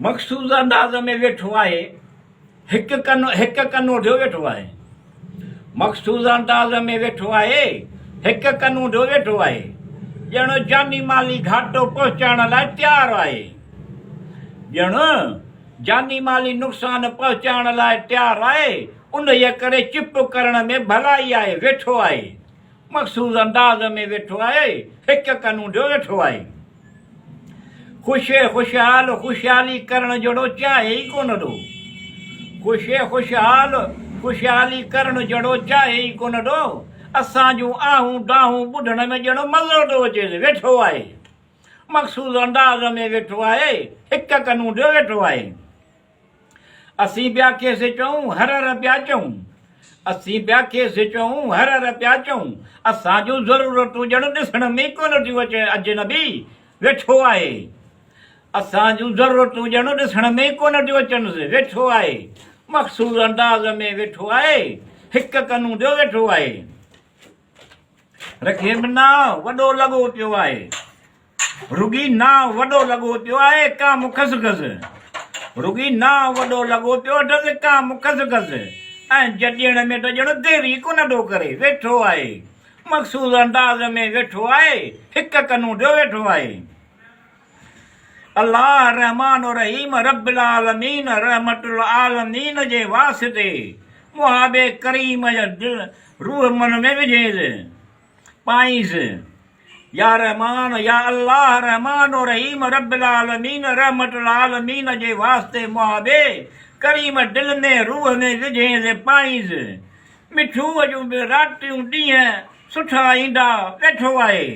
مخصوص انداز ۾ ويٺو آهي، هڪ ڪن هڪ ڪن اوڍيو ويٺو آهي. مخصوص انداز ۾ ويٺو آهي، هڪ ڪن اوڍيو ويٺو آهي. ڄڻ جاني مالي گهاٽو پهچائڻ لاء تيار آهي. ڄڻ جاني مالي نقصان پهچائڻ لاء تيار آهي، انهيء ڪري چپ ڪرڻ ۾ ڀلائي آهي، ويٺو آهي. مخصوص انداز ۾ ويٺو آهي، هڪ ڪن اونڍيو ويٺو آهي. خوش خوشحال خوشحالي ڪرڻ جهڙو چاهي ئي ڪونه ٿو. خوش خوشحال خوشحالي ڪرڻ جهڙو چاهي ئي ڪونه ٿو. اسان جون آهون دانهون ٻڌڻ ۾ ڄڻ مزو ٿو اچيس، ويٺو آهي. مخصوص انداز ۾ ويٺو آهي، هڪ ڪن اونڍيو ويٺو آهي. اسين پيا کيس چئون، هر هر پيا چئون. اسين پيا کيس چئون، هر هر پيا چئون. اسان جون ضرورتون ڄڻ ڏسڻ ۾ ئي ڪونه ٿيون اچن. اجنبي ويٺو آهي. اسان جون ضرورتون ڄڻ ڏسڻ ۾ ئي ڪونه ٿيون اچنس. ويٺو آهي. مخصوص انداز ۾ ويٺو آهي. هڪ ڪنون ڏيو ويٺو آهي. رکي به نانء وڏو لڳو پيو آهي. رڳي نانء وڏو لڳو پيو آهي ڪام کس کس. رڳي نانء وڏو لڳو پيو اٿس ڪام کس کس. ۽ جڏيڻ ۾ ته ڄڻ دير ئي ڪونه ٿو ڪري. ويٺو آهي. مخصوص انداز ۾ ويٺو آهي. هڪ ڪنون ڏيو ويٺو آهي. الله الرحمٰن الرحيم رب العالمين رحمت العالمين جي واسطي محابي ڪريم جا دل روح من ۾ وجهيس پائينس يا رحمان يا الله الرحمٰن الرحيم رب العالمين رحمت العالمين جي واسطي محابي ڪريم دل ۾ روح ۾ وجهيس پائينس مٺوء جون به راتيون ڏينهن سٺا ايندا ويٺو آهي.